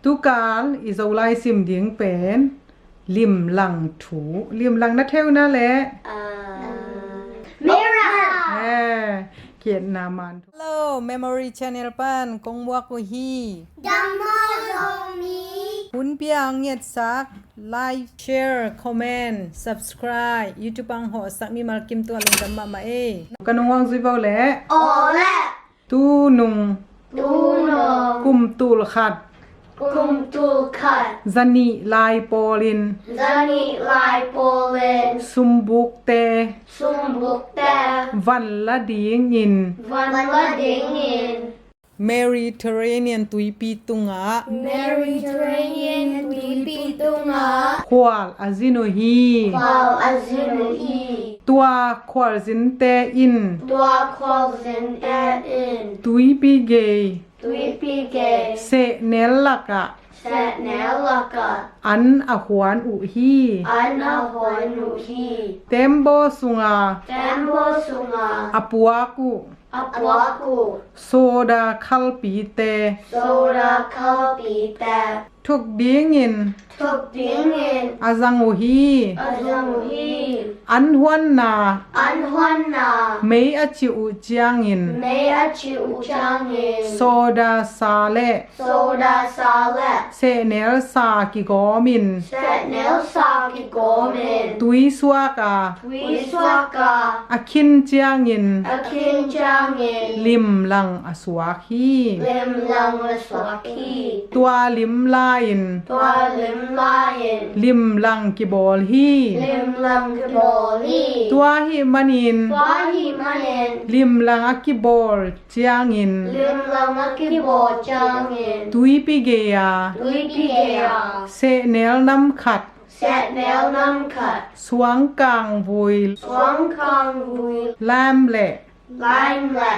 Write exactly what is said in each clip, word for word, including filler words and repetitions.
Tukal i Zolai sim ding pen limlang thu. Limlang na theu na le? Mira. Eh, kietna man thu. Hello, Memory Channel pan kong muak uh hi. Dam maw Zomi? Hun pia ang ngetsak, like, share, comment, subscribe, YouTube ang hawhsak mimal kim tua lungdam mahmah ei. Ka nung wang zui vo le. Aw le. Tunung. Tunung. Kum tul khat. Kum tul khat. Zanih lai pawlin. Zanih lai pawlin. Sumbukte. Sumbukte. Van la dingin. Van la dingin. Mediterranean tuipi tungah. Mediterranean tuipi tungah. Khual a zin uh hi. Khual a zin uh hi. Tua khualzinte in. Tua khualzinte in. Tuipi gei. Tuipi gei. Sehnel lakah. Sehnel lakah. An a huan uh hi. An a huan uh hi. Tembaw sunga. Tembaw sunga. A puak uh. A puak uh. Soda khalpite. Soda khalpite. Thuk dingin. Thuk dingin. A zang uh hi. A zang uh hi. An huanna. An huanna. Mei a cih uh ciangin. Mei a cih uh ciangin. Soda sa le. Soda sa le. Sehnel sa kigawmin. Sehnel sa kigawmin. Tui suak a. Tui suak a. A khin ciangin. A khin ciangin. Limlang a suak hi. Limlang a suak hi. Tua limla in. Tua limla in. Limlang kibawl hi. Limlang kibawl hi. Tua ahih manin. Tua ahih manin. Limlang a kibawl ciangin. Limlang a kibawl ciangin. Tuipi gei a. Tuipi gei a. Sehnel nam khat. Sehnel nam khat. Suangkang vui. Suangkang vui. Lam le. Lam le.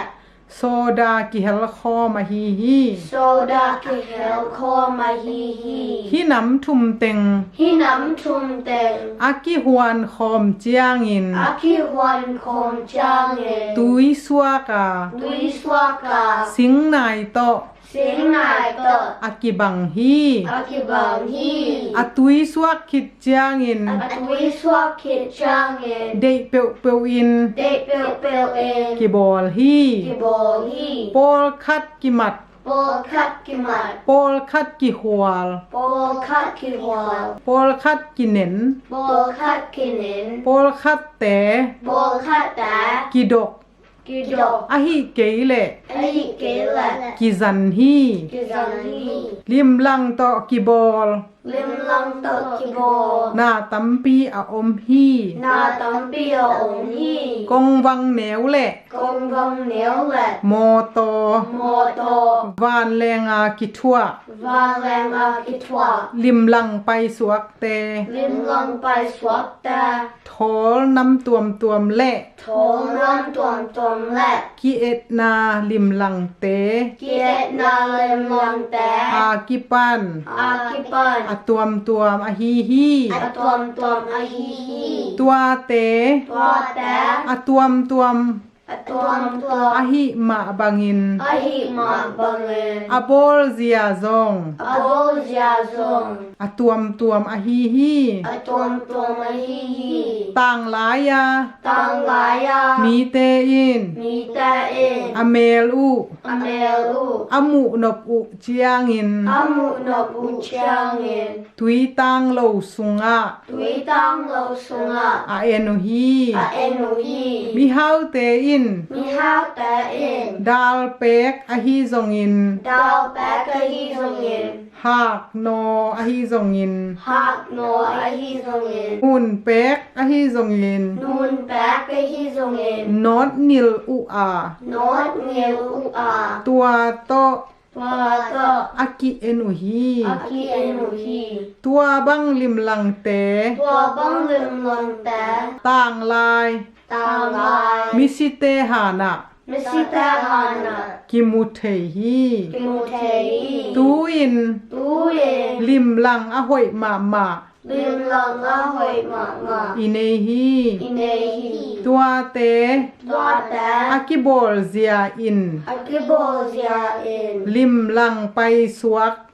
Soda kihel khawm ahi hi. Soda kihel khawm ahi hi. Hih nam thum teng. Hih nam thum teng. A kihuan khawm ciangin. A kihuan khawm ciangin. Tui suak a. Tui suak a. Singnai tawh. Singnai tawh. A kibang hi. A kibang hi. A tui suak khit ciangin. A tui suak khit ciangin. Deih peuhpeuh in. Deih peuhpeuh in. Kibawl hi. Kibawl hi. Pawlkhat kimat. Pawlkhat kimat. Pawlkhat kihual. Pawlkhat kihual. Pawlkhat kinen. Pawlkhat kinen. Pawlkhatte. Pawlkhatte. Kidok. Kidok. Ahih kei leh. Ahih kei leh. Kizan hi. Kizan hi. Limlang tawh kibawl. Limlang tawh kibawl. Na tampi a om hi. Na tampi a om hi. Kongvang neu le. Kongvang neu le. Mawtaw. Mawtaw. Vanleng a kithuah. Vanleng a kithuah. Limlang paisuakte. Limlang paisuakte. Thawl nam tuamtuam le. Thawl nam tuamtuam le. Ki-etna limlangte. Ki-etna limlangte. A kipan. A kipan. A tuamtuam ahi hi. A tuamtuam ahi hi. Tuate. Tuate. A tuamtuam. A tuamtuam. Ahih mah bangin. Ahih mah bangin. A bawlzia zong. A bawlzia zong. A tuamtuam ahi hi. A tuamtuam ahi hi. Tanglai a. Tanglai a. Mite in. Mite in. A mel uh. A mel uh. A muhnop uh ciangin. A muhnop uh ciangin. Tui tang lo sungah. Tui tang lo sungah. A en uh hi. A en uh hi. Mihaute in. Mihaute in. Dal pek ahi zongin. Dal pek ahi zongin. Hak naw ahi zongin. Hak naw ahi zongin. Nun pek ahi zongin. Nun pek ahi zongin. Nawt nil uh a. Nawt nil uh a. Tua tawh. Tua tawh. A ki-en uh hi. A ki-en uh hi. Tua bang limlangte. Tua bang limlangte. Tanglai. Tanglai. Misite hanah. Misite hanah. Kimu thei hi. Kimu thei hi. Tu-in. Tu-in. Limlang a hoih mahmah. Limlang a hoih mahmah. I nei hi. I nei hi. Tuate. Tuate. A kibawlzia in. A kibawlzia in. Limlang paisuak.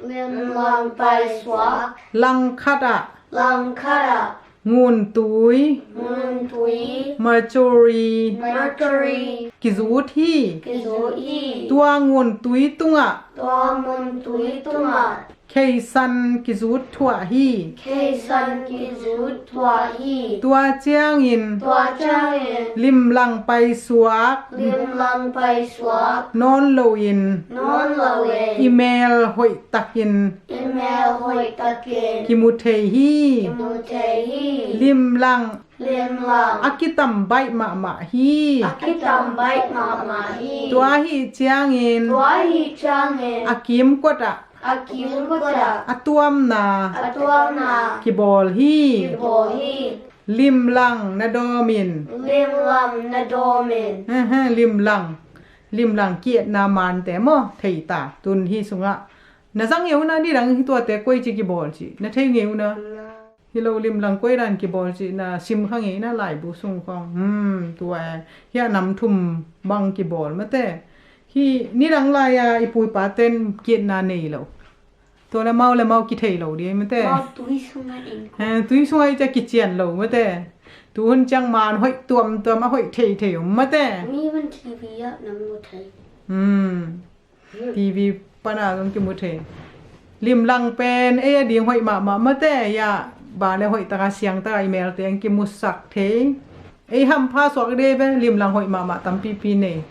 Limlang paisuak. Langkhat ah. Langkhat ah. Nguntui. Nguntui. Mercury. Mercury. Kizut hi. Kizut hi. Tua nguntui tungah. Tua nguntui tungah. Kheisan kizut thuah hi. Kheisan kizut thuah hi. Tua ciangin. Tua ciangin. Limlang paisuak. Limlang paisuak. Nawn loin. Nawn loin. I mel hoih takin. I mel hoih takin. Kimu thei hi. Kimu thei hi. Limlang. Limlang. A kitam baih mahmah hi. A kitam baih mahmah hi. Tua ahi ciangin. Tua ahi ciangin. A kimkot ah. A kimkot ah. A tuamna. A tuamna. Kibawl hi. Kibawl hi. Limlang na dawmin. Limlang na dawmin. Limlang. Limlang kietna mante maw thei ta tun hi sungah. Na za ngei una nidang hi tuate koi ci kibawl ci na thei ngei una. Hi lo limlang koi dan kibawl ci na sim kha ngei na laibu sung khawng. Hmm, tua e. Hiah nam thum bang kibawl mate. Hi nidang lai-a i puipa ten kietna nei lo. Tua le mau le mau kithei lo di mate. Mau tui sungah in. Eh, tui sungah i ca kician lo mate. Tu hun ciang man hoih tuamtuam a hoih theithei om mate. Mi van T V ah nam mu thei. Hmm. T V pana zong kimu thei. Limlang pen ei a ding hoih mahmah mate. Ia ba le hoih taka siang taka i melte ang kimusak thei. Ei hampha suak de ve limlang hoih mahmah tampipi nei.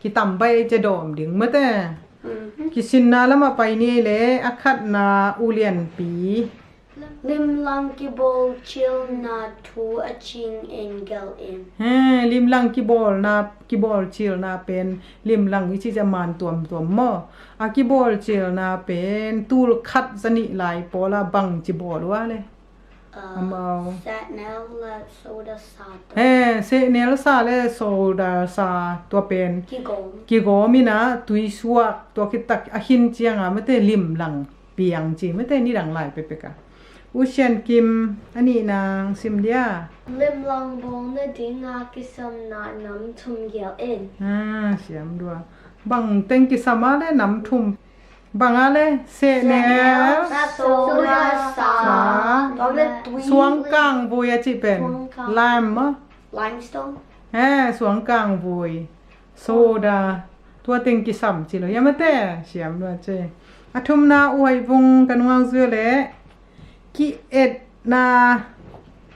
Kitam baih ei ca dawm ding mate. Kisinna lamah pai ni ei le a khatna ulianpi. Limlang kibawlcilna thu a cingin gelh in. He, limlang kibawlna, kibawlcilna pen limlang i cih ciang man tuamtuam maw? A kibawlcilna pen tul khat zanih lai pawla bangci bawl uh a le? Amau. Sehnel le soda sa. He, sehnel sa le soda sa tua pen. Kigawm. Kigawm ina tuisuak tua kitak a hin cianga mate limlang. Piang ci mate nidang lai pepeka. U Sian Kim a nihna sim dia. Limlang bawl nadinga kisamna nam thum gelh in. Ah, siam dua. Bang teng kisam a le nam thum. Bang a le sehnel. Sehnel, soda sa. Sa. Suangkang vui a ci pen. Suangkang. Lime maw? Limestone. Eh, suangkang vui. Soda. Tua teng kisam ci lo ia mate siam lua ce. A thumna uhaivung ka nungak zui le. Ki-etna.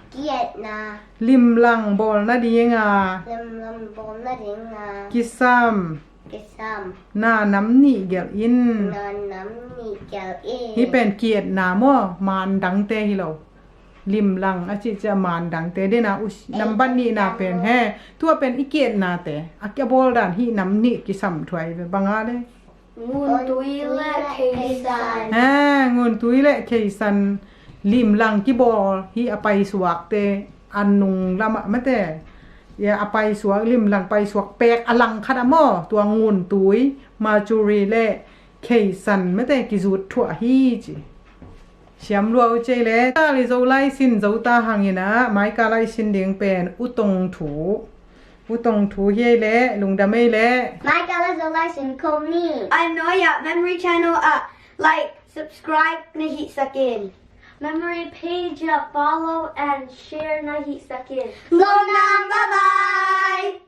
Ki-etna. Limlang bawl nadinga. Limlang bawl nadinga. Kisam. Kisam. Na nam nih gelh in. Na nam nih gelh in. Hi pen ki-etna maw man dangte hi lo. Limlang a cih ciah man dangte dena nambat nihna pen he. Tua pen i ki-etnate a kia bawl dan hi nam nih kisam thuai ve banga le. Nguntui le kheisan. He, nguntui le kheisan limlang kibawl hi a paisuakte a nung lamah mate. Ia a paisuak limlang paisuak pek a langkhat a maw tua nguntui mercury le kheisan mate kizut thuah hi ci. Siam lua uh cei le. Kali Zo lai sin zo ta hangina mai ka lai sin ding pen utong thu. Utong thu hiai le lungdam ei le. Mai ka lai Zo lai sin khong ni. Ai noia memory channel ah like subscribe na hih sakin. Memory page ah follow and share na hih sakin. Lungdam, bye bye.